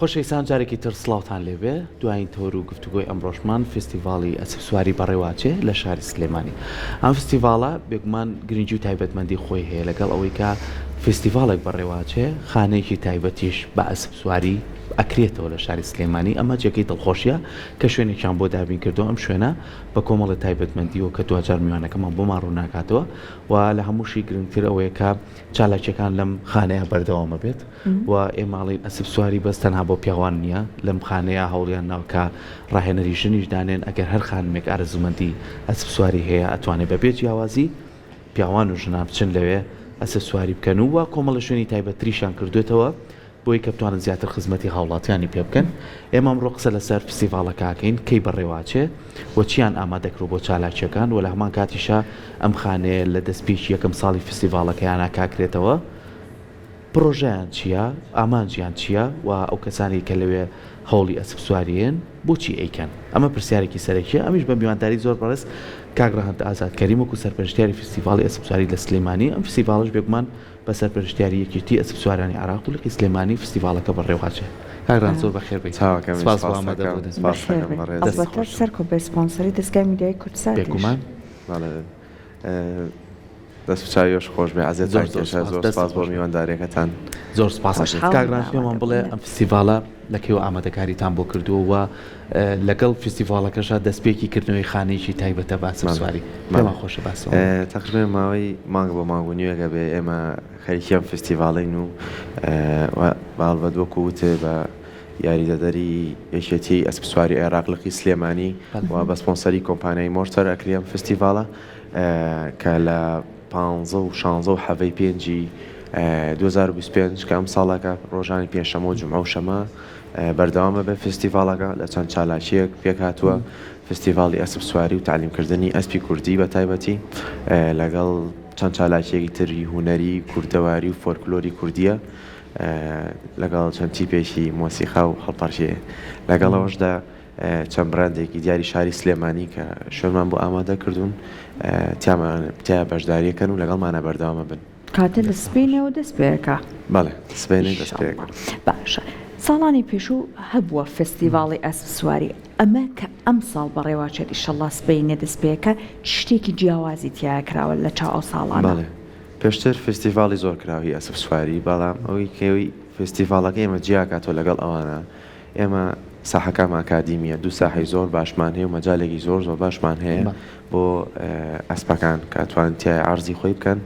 خۆشەویستان جارێکی تر سڵاوتان لێبێ دوایین تەوەر و گفتوگۆی ئەمڕۆشمان فیستیڤاڵی ئەسپ سواری بەڕێواچێ لە شاری سلێمانی ئەم فیستیڤاڵە بێگومان گرنگی و تایبەتمەندی خۆی هەیە لەگەڵ ئەوەی کە فیستیڤاڵێک بەڕێواچێ خانەیەکی تایبەتیش بە ئەسپ سواری ئەکرێتەوە لە شاری سلێمانی ئەمە جێگەی دڵخۆشیە کە شوێنێکیان بۆ دابین کردو ئەم شوێنە بە کۆمەڵی تایبەتمەندیەوە کە دواجار میوانەکەمان بۆمان ڕووناکاتەوە و لە هەمووشی گرنگتر ئەوەیە کە چالاکیەکان لەم خانەیە بەردەوامە بێت و ئێمە ئەڵێین ئەسپ سواری بەس تەنها بۆ پیاوان نییە لەم خانەیە هەوڵیان ناوە کە ڕاهێنەری ژنیش دانێن ئەگەر هەر خانمێک ئارەزوومەندی ئەسپ سواری هەیە ئەتوانێ بەبێ جیاوازی پیاوان و ژنان بچن لەوێ ئەسپ سواری بکەن و وا کۆمەڵە شوێنی تایبەتتریشیان کردوێتەوە بۆی کە بتوانن زیاتر خزمەتی هاوڵاتیانی پێ بکەن. ئێمە ئەمڕۆ قسە لەسەر فستیڤاڵەکە ئەکەین، کەی بەڕێوەئەچێ و چیان ئامادەکرۆ بۆ چالاکییەکان و لە هەمان کاتیشا ئەم خانەیە لە دەستپێکی یەکەم ساڵی فستیڤاڵەکەیانا کاکرێتەوە، پڕۆژەیان چییە، ئامانجیان چییە و ئەو کەسانەی کە لەوێ هەوڵی ئەسپسوارییەن بۆچی ئەیکەن؟ ئەمە پرسیارێکی سەرەکییە، ئەمیش بە میوانداری زۆر بەڕێز کاک ڕەهەند ئازاد کەریم وەکو سەرپەرشتیاری فستیڤاڵی ئەسپسواری لە سلێمانی، ئەم فستیڤاڵەش بێگومان بە سەرپەرشتیاری یەکێتی ئەسپسوارانی عێراق و لقی سلێمانی فستیڤاڵەکە بەڕێوەچێ. کاک ڕەهەند زۆر بەخێر بێیت. چاوەکەم سپاس بۆ سپاس دەکەم ئامادەبوونت. سپاس بەخێر دەکەم بێی. بەڕێز. دەست ئەڵبەتە خۆش. سەرکۆ بە سپۆنسەری دەزگای میدیایی کوردساتیش. بێگومان. بەڵێ دەست و چاویش خۆش بێ عەزێتتان زۆر زۆر کێشا سپاس. زۆر دەستت سپاس بۆ خۆش بێ. میوانداریەکەتان. زۆر سپاس. خۆشحاڵین کاک بە ڕەهەند پێمان بڵێ ئامادەبوونت. ئەم فستیڤاڵە لە کەیوە ئامادەکاریتان بۆ کردووە و لەگەڵ فستیڤاڵەکەشا دەستپێکی کردنەوەی خانەیەکی تایبەتە بە بەڵێ ئەسپسواری. بەڵێ پێمان خۆشە باسی ئەوە بکەی. تەقریبەن ماوەی مانگ بۆ مانگ و نیوێکە بێ ئێمە خەریکی ئەم فستیڤاڵەین و و هەڵبەت وەکو وتێ بە یاریدەدەری یەکێتیی ئەسپسواری عێراق لقی سلێمانی و بە سپۆنسەری کۆمپانیای مۆرتەر ئەکرێ ئەم فستیڤاڵە کە لە پانزە و شانزە و حەڤەی پێنجی 2025 کە ئەم ساڵەکە ڕۆژانی پێنجشەممە و جومعە و شەمە بەردەوامە بێ فستیڤاڵەکە لە چەند چالاکییەک پێکهاتووە فستیڤاڵی ئەسپ سواری و تەعلیمکردنی ئەسپی کوردی بە تایبەتی لەگەڵ چەند چالاکییەکی تری هونەری کوردەواری و فۆلکلۆری کوردییە لەگەڵ چەند تیپێکی مۆسیقا و هەڵپەڕکێ لەگەڵ ئەوەشدا چەند براندێکی دیاری شاری سلێمانی کە شوێنمان بۆ ئامادە کردوون تیا بەشداریەکەن و لەگەڵمانە بەردەوامە بن. کاتە لە سبەینێوە دەست پێ ئەکا. بەڵێ سبەینێ دەست پێ ئەکا. باشە ساڵانی پێشوو هەبووە فێستیڤاڵی ئەسپ سواری ئەمە کە ئەمساڵ بەڕێوەچێت ئیشەڵا سبەینێ دەست پێ ئەکا چ شتێکی جیاوازی تیایا کراوە لە چاو ئەو ساڵانە؟ بەڵێ پێشتر فێستیڤاڵی زۆر کراوە هی ئەسپ سواری بەڵام ئەوەی کە فێستیڤاڵەکەی ئێمە جیاکاتەوە لەگەڵ ئەوانە ئێمە ساحەکانمان ئەکادیمیە دوو ساحەی زۆر باشمان هەیە و مەجالێکی زۆر زۆر باشمان هەیە بۆ ئەسپەکان کە ئەتوانن تیایا عەرزی خۆی بکەن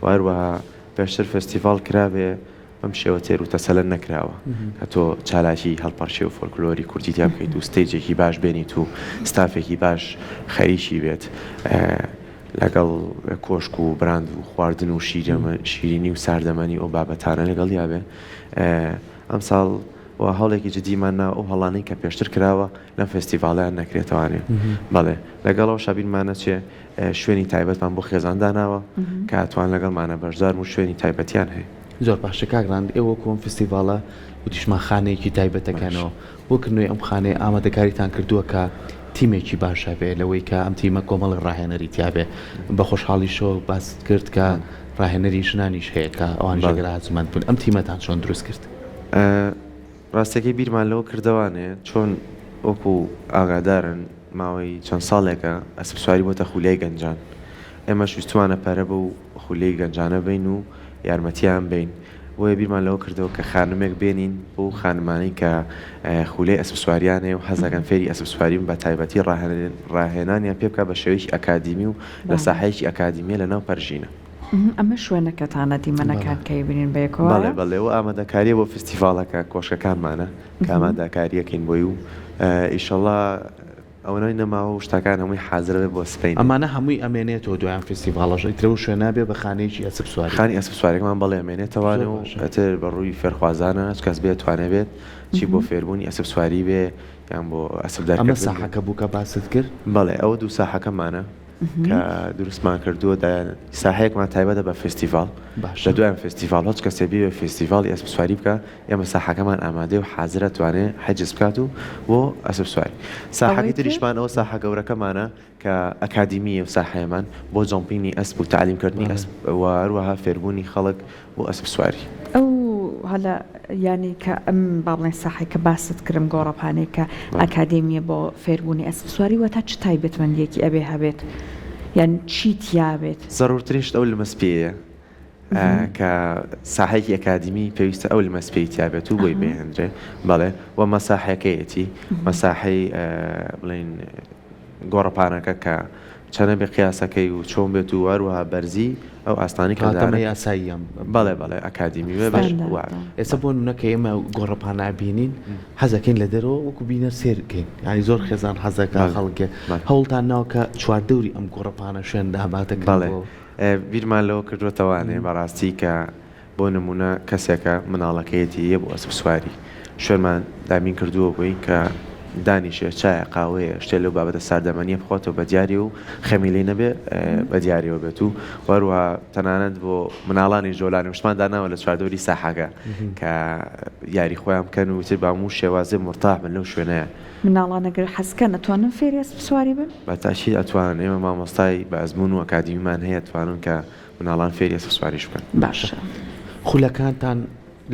و هەروەها پێشتر فێستیڤاڵ کرابێ بەم شێوە تێر و تەسەلە نەکراوە کە تۆ چالاکی هەڵپەڕکێ و فۆلکلۆری کوردی تیا بکەیت و stage ێکی باش بێنیت و ستافێکی باش خەریکی بێت لەگەڵ کۆشک و براند و خواردن و شیرینی و ساردەمەنی ئەو بابەتانە لەگەڵیا بێ ئەمساڵ و هەوڵێکی جدیمان نا ئەو هەڵانەی کە پێشتر کراوە لەم فێستیڤاڵەیان نەکرێتەوانێ بەڵێ لەگەڵ ئەوەشا بیرمان نەچێ شوێنی تایبەتمان بۆ خێزان داناوە کە ئەتوان لەگەڵمانە بەشدارن و شوێنی تایبەتیان هەیە. زۆر باشە کاک ڕەهەند ئێوە وەکو ئەم فستیڤاڵە وتیشمان خانەیەکی تایبەتەکەنەوە بۆ کردنەوەی ئەم خانەیە ئامادەکاریتان کردووە کە تیمێکی باش هەبێ لەوەی کە ئەم تیمە کۆمەڵی ڕاهێنەری تیابێ بە خۆشحاڵیشەوە باست کرد کە ڕاهێنەری ژنانیش هەیە کە ئەوانیش ئەگەر ئارەزوومەند بوون ئەم تیمەتان چۆن دروست کرد؟ ڕاستەکەی بیرمان لەوە کردەوانێ چۆن وەکو ئاگادارن ماوەی چەند ساڵێکە ئەسپسواری بۆتە خولیای گەنجان ئێمەش ویستومانە پەرە بەو خولیای گەنجانە بەین و یارمەتیان بەین بۆیە بیرمان لەوە کردەوە کە خانمێک بێنین بۆ خانمانەی کە خولیای ئەسپسواریان هەیە و حەزەکەن فێری ئەسپسواری بن بە تایبەتی ڕاهێنانیان پێ بکا بە شێوەیەکی ئەکادیمی و لە ساحەیەکی ئەکادیمیە لە ناو پەرژینە. ئەمە شوێنەکەتانە دیمەنەکان کە ئەیبینین بەیەکەوە؟ بەڵێ بەڵێ ئەوە ئامادەکاریە بۆ فستیڤاڵەکە کۆشکەکانمانە کە ئامادەکاریەکەین بۆی و ئیشەڵا ئەوەنەی نەماوە و شتەکان هەمووی حازرە بێ بۆ سبەینێ. ئەمانە هەمووی ئەمێنێتەوە دوای ئەم فستیڤاڵەش ئیتر ئەو شوێنە ئەبێ بە خانەیەکی ئەسپ سواری. خانی ئەسپ سواریەکەمان بەڵێ ئەمێنێتەوانێ زۆر و باشە. ئیتر بە ڕووی فێرخوازانە هەچ کەس بێ توانێ بێت چی بۆ فێربوونی ئەسپ سواری بێ یان بۆ ئەسپ ئەمە دەرکردن بێ. ساحەکە بوو کە باست کرد؟ بەڵێ ئەوە دوو ساحەکەمانە. کە دروستمان کردووە ساحەیەکمان تایبەتە بە فێستیڤاڵ لە دوای ئەم فێستیڤاڵ هەچ کەسێ بیەوێ فێستیڤاڵی ئەسپ سواری بکا ئێمە ساحەکەمان ئامادەیە و حازرە توانێ حجز بکات و بۆ ئەسپ سواری ساحەکەی تریشمان ئەوە ساحە گەورەکەمانە کە ئەکادیمیە و ساحەیەمان بۆ jumping ی ئەسپ و تەعلیم کردنی ئەسپ و هەروەها فێربوونی خەڵک بۆ ئەسپ سواری. ئەو. هەلە یانی کە ئەم با بڵێن ساحەی کە باست کرم گۆڕەپانەی کە ئەکادێمیە بۆ فێربوونی ئەسپ سواری واتە چ تایبەتمەندیەکی ئەبێ هەبێت یان چی تیا بێت؟ زەرورترین شت ئەو لمە سپیەیە کە ساحەیەکی ئەکادیمی پێویستە ئەو لمە سپیەی تیا بێت و بۆی بهێنرێ بەڵێ و مەساحەکەیەتی مەساحەی بڵێین گۆڕەپانەکە کە چەنە بێ قیاسەکەی و چۆن بێت و هەروەها بەرزی ئەو ئاستانەی کە دارە. یاساییە. بەڵێ بەڵێ ئەکادیمی بێ بەش وا. ئێستا بۆ نمونە کە ئێمە گۆڕەپانە ئەبینین حەزەکەین لە دەرەوە وەکو بینەر سێر کەین یانی زۆر خێزان حەزەکا خەڵکێ هەوڵتان ناوە کە چواردەوری ئەم گۆڕەپانە شوێن داباتە کەن بەڵێ بیرمان لەوە کردووەتەوانێ بەڕاستی کە بۆ نموونە کەسێکە مناڵەکەیەتی یە بۆ ئەسپ سواری شوێنمان دابین کردووە بۆی کە دانیشێ چایە قاوەیە شتێ لەو بابەتە ساردەمەنیە بخواتەوە بە دیاری و خەمی لێ نەبێ بە دیاریەوە بێت و وەروها تەنانەت بۆ مناڵانی جۆلانی شتمان داناوە لە چواردەوری ساحەکە کە یاری خۆیان بکەن و تر باموو شێوازێ مرتاح بن لەو شوێنەیە. مناڵان ئەگەر حەزکەن ئەتوانن فێری ئەسپ سواری بن؟ بە تەئکید ئەتوانن ئێمە مامۆستای بە ئەزموون و ئەکادیمیمان هەیە ئەتوانن کە مناڵان فێری ئەسپ سواریش بکەن. باشە خولەکانتان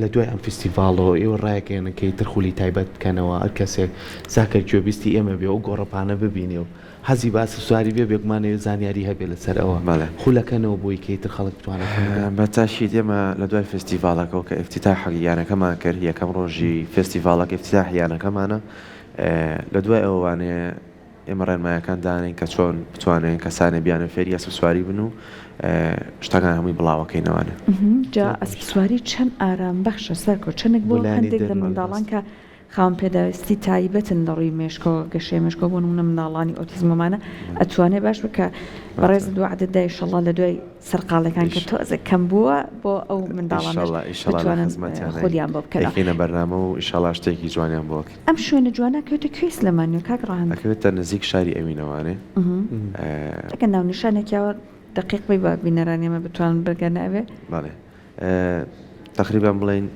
لە دوای ئەم فیستیڤاڵەوە ئێوە ڕایەگەیەنن کە ئیتر خولی تایبەت بکەنەوە هەر کەسێک زاکەر گوێبیستی ئێمە بێ ئەو گۆڕەپانە ببینێ و حەزی بە ئەسپ سواری بێ بێگومان ئەوێ زانیاری هەبێ لەسەر ئەوە بەڵێ. خولەکەنەوە بۆی کە ئیتر خەڵک بتوانێ خۆی بە. بە تاکید ئێمە لە دوای فێستیڤاڵەکەوە کە ئیفتیتاحی یانەکەمان کرد یەکەم ڕۆژی فێستیڤاڵەکە ئیفتیتاحی یانەکەمانە لە دوای ئەوە وانەیە ئێمە ڕێنمایەکان دانێین کە چۆن بتوانێن کەسانێ بیانەوێ فێری ئەسپ سواری بن و شتەکان هەمووی بڵاوەکەینەوانێ. جا ئەسپ سواری چەند ئارام بەخشە سەرکۆ چەنێک بۆ هەندێک لە منداڵان کە خاوەن پێداویستی تایبەتن لە ڕووی مێشکەوە گەشەی مێشکەوە بۆ نمونە منداڵانی ئۆتیزم ومانە ئەتوانێ باش بێ کە بەڕێزت وەعدت دا ئیشەڵا لە دوای سەرقاڵیەکان کە تۆزێک کەم بووە بۆ ئەو منداڵانەش ئیشەڵا ئیشەڵا لە بتوانن خزمەتیانین خولیان بۆ بکەنەوە. ئەیخەینە بەرنامە و ئیشەڵا شتێکی جوانیان بۆ ئەکەین. ئەم شوێنە جوانە ئەکەوێتە کوێی سلێمانیەوە کاک ڕەهەند؟ ئەکەوێتە نزیک شاری ئەوینەوانێ. ئەگەر ناونیشانێک یاوە دەقیق بی با بینەرانی ئێمە بتوانن بگەنە ئەوێ. بەڵێ تەقریبەن بڵێین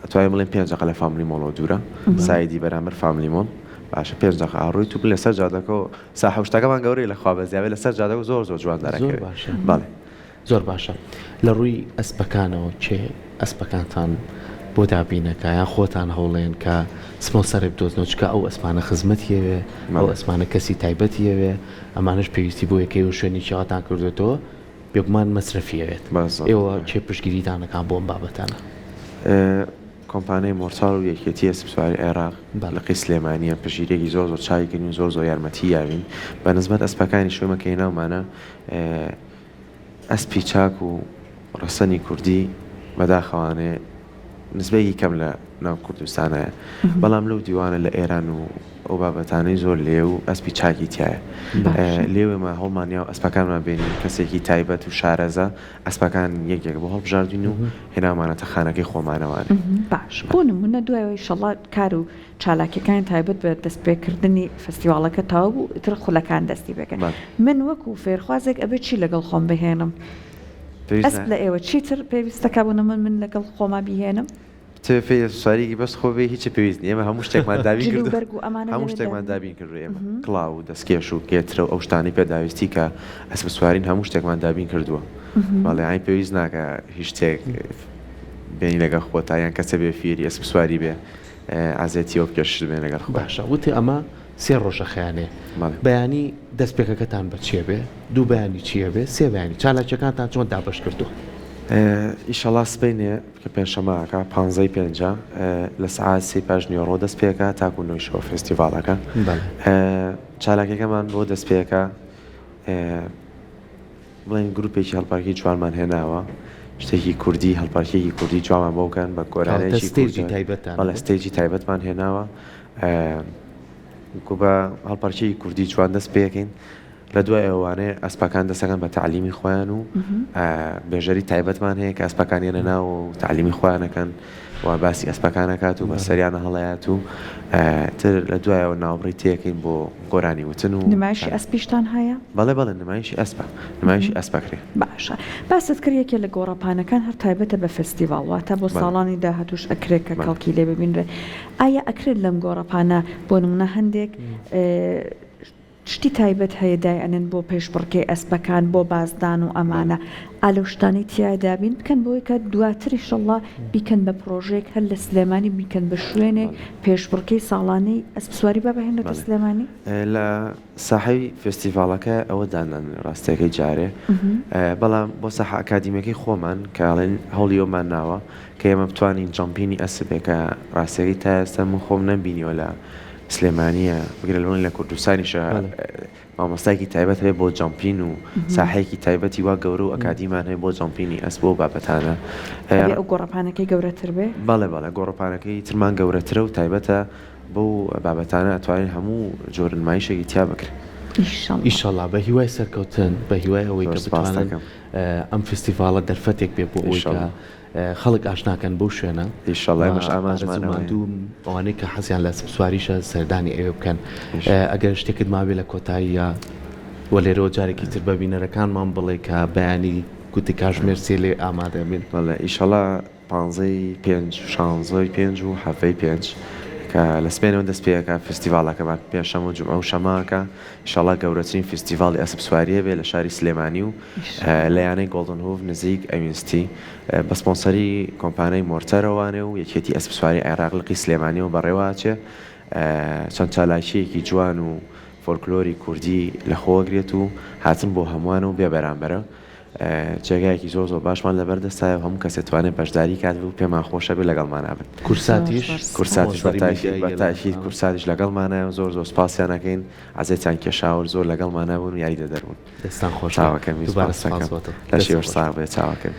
ئەتوانین بڵێین پێنج دەقە لە فاملی مۆڵەوە دوورە سایدی بەرامبەر فاملی مۆڵ باشە پێنج دەقە ئاڕۆیت و لەسەر جادەکەەوە ساحە و شتەکەمان گەورەیە لە خوا بەزیاوێ لەسەر جادەکە زۆر زۆر جوان دەرەکەوێت باشە بەڵێ زۆر باشە لە ڕووی ئەسپەکانەوە کێ ئەسپەکانتان بۆ دابینەکە یان خۆتان هەوڵێن کە سپۆنسەرێ بدۆزنەوە چکە ئەو ئەسپانە خزمەتیەوێ ئەو ئەسپانە کەسی تایبەتیەوێ ئەمانەش پێویستی بۆ یەکەی و شوێنی چاوتان کردوێتەوە بێگومان مەسرەفی ئەوێت ئێوە کێ پشتگیریتان ئەکا بۆ ئەم بابەتانە؟ کۆمپانیای مۆرتاڵ و یەکێتی ئەسپسواری عێراق لقی سلێمانیە پشتگیریەکی زۆر زۆر چاکی کردین و زۆر زۆر یارمەتی یاوین بە نسبەت ئەسپەکانیش ئێمە کە هێناومانە ئەسپی چاک و ڕەسەنی کوردی بەداخەوانێ نسبەیەکی کەم لە ناو کوردستانایە بەڵام لەو دیوانە لە ئێران و ئەو بابەتانەی زۆر لێ و ئەسپی چاکی تایە لێ ئێمە هەوڵمان یا ئەسپەکانمان بێنین کەسێکی تایبەت و شارەزا ئەسپەکان یەک یەک بۆ هەڵبژاردین و هێنامانەتە خانەکەی خۆمانەوانێ باش بۆ نمونە دوای ئیشەڵا کار و چالاکیەکانی تایبەت بە دەستپێکردنی فستیواڵەکە تەواو بوو ئیتر خولەکان دەستی پێکرد من وەکو فێرخوازێک ئەبێ چی لەگەڵ خۆم بهێنم ئەسپ لە ئێوە چیتر پێویستە کە بۆ نمونە من لەگەڵ خۆما بیهێنم؟ تۆ فێری سواریکی بەس خۆ بێ هیچت پێویست نیە ئێمە هەموو شتێکمان دابین جل و کردووە بەرگ و ئەمانە هەموو لەوێ شتێکمان دابین دابین کردووە ئێمە کڵاو و دەستکێش و گێترە و ئەو شتانەی پێداویستی کە ئەسپ سوارین هەموو شتێکمان دابین کردووە بەڵێ یانی پێویست ناکە هیچ شتێک بێنی لەگەڵ خۆتا یان کەسێ بێ فێری ئەسپ سواری بێ عەزێتی ئەو بکێشت بێن لەگەڵ خۆیان. باشە وتی ئەمە سێ ڕۆژە خەیانێ بەڵێ. بەیانی دەست پێکەکەتان بە چیە بێ دوو بەیانی چیە بێ سێ بەیانی چالاکیەکانتان چۆن دابەش کردووە؟ ئیشەڵا سبەینێ کە پێنجشەممە ئەکا پانزەی پێنجە لە سەعات سێی پاش نیوەڕۆ دەست پێکا تاکوو نۆی شەوە فێستیڤاڵەکە چالاکیەکەمان بۆ دەست پێکا بڵێن گروپێکی هەڵپەرکی جوانمان هێناوە شتێکی کوردی هەڵپەرکێکی کوردی جوانمان بۆ بکەن بە گۆرانیی stage ی تایبەتان بەڵێ stage ی تایبەتمان هێناوە بە هەڵپەرکێکی کوردی جوان دەست پێکەین لە دوای ئەوانەیە ئەسپەکان دەسەکەن بە تەعلیمی خۆیان و بێژەری تایبەتمان هەیە کە ئەسپەکان یەنە ناو و تەعلیمی خۆیانەکەن و باسی ئەسپەکان ئەکات و بە سەریانە هەڵەیات و تر لە دوایەوە ناوبڕی تێکەین بۆ گۆرانی وتن و نمایشی ئەسپیشتان هەیە؟ بەڵێ بەڵێ نمایشی ئەسپە نمایشی ئەسپ ئەکرێ. باشە باست کرد یەکێ لە گۆڕەپانەکان هەر تایبەتە بە فێستیڤاڵ واتە بۆ ساڵانی داهاتووش ئەکرێ کە کەڵکی لێ ببینرێ ئایا ئەکرێت لەم گۆڕەپانە بۆ نمونە هەندێک. شتی تایبەت هەیە دایئەنێن بۆ پێشبڕکێی ئەسپەکان بۆ بازدان و ئەمانە ئا لەو شتانەی تیا دابین بکەن بۆی کە دواتر ئیشەڵا بیکەن بە پرۆژەیەک هەر لە سلێمانی بیکەن بە شوێنێک پێشبڕکێی ساڵانەی ئەسپ سواری با بهێنرێتە سلێمانی. لە ساحەی فێستیڤاڵەکە ئەوە دانانرێ ڕاستیەکەی جارێ بەڵام بۆ ساحە ئەکادیمیەکەی خۆمان کە ئەڵێن هەوڵی ئەومان ناوە کە ئێمە بتوانین jumping ی ئەسپێک کە ڕاستیەکەی تا ئێستا من خۆم نەمبینیوە لە سلێمانیە بگرە لەوەی لە کوردستانیشە مامۆستایەکی تایبەت هەیە بۆ jumping و ساحەیەکی تایبەتی وا گەورە و ئەکادیمان هەیە بۆ jumping ی ئەسپ بۆ بابەتانە. ئەبێ ئەو گۆڕەپانەکەی گەورەتر بێ؟ بەڵێ بەڵێ گۆڕەپانەکەی ترمان گەورەترە و تایبەتە بەو بابەتانە ئەتوانین هەموو جۆرە نمایشێکی تیا بکرێ. ئیشەڵا. ئیشەڵا بە هیوای سەرکەوتن بە هیوای ئەوەی زۆر کە سپاست بتوانن دەکەم. ئەم فیستیڤاڵە دەرفەتێک بێ بۆ ئەوەی کە ئیشەڵا. خەڵک ئاشناکەن بەو شوێنە ئیشەڵا و ئێمەش ئامانجمان ئارەزوو ئەوەیە. ماندوو ئەوانەی کە حەزیان لە ئەسپسواریشە سەردانی ئەوێ بکەن. ئیشەڵا. ئەگەر شتێکت مابێ لە کۆتاییا و لێرەوە جارێکی تر بە بینەرەکانمان بڵێ کە بەیانی گوتی کاژمێر سێ لێ ئامادە بین. بەڵێ ئیشەڵا پانزەی پێنج، شانزەی پێنج و حەڤەی پێنج کە لە سبەینەوە دەست پێ ئەکا فستیڤاڵەکەمان پێنجشەممە و جومعە و شەممە ئەکا ئیشەڵا گەورەترین فستیڤاڵی ئەسپ سواریە بێ لە شاری سلێمانی و لە یانەی گۆڵدن هوڤ نزیک ئەوین ستی بە سپۆنسەری کۆمپانیای مۆرتەرەوانێ و یەکێتی ئەسپ سواری عێراق لقی سلێمانیەوە بەڕێوە ئەچێ چەند چالاکیەکی جوان و فۆلکلۆری کوردی لەخۆ ئەگرێت و هاتن بۆ هەمووانە و بێ بەرامبەرە. جێگایەکی زۆر زۆر باشمان لەبەر دەستایە و هەموو کەسێ توانێ بەشداری کات و پێمان خۆشە بێ لەگەڵمانا بن. کورساتیش کورساتیش بە سپۆنسەری تاکید میدیایی بە تاکید لەگەڵمانە. کورساتیش لەگەڵمانایە و زۆر زۆر سپاسیان ئەکەین عەزێتیان کێشاوە و زۆر لەگەڵمانا بوون و یاریدەدەر بوون. دەستان خۆش بێ. چاوەکەمی دووبارە سپاس سپاس دەکەم. بۆ تۆ. لەشی دەستت ئێوەش خۆش ساغ بێ. بێ چاوەکەمی.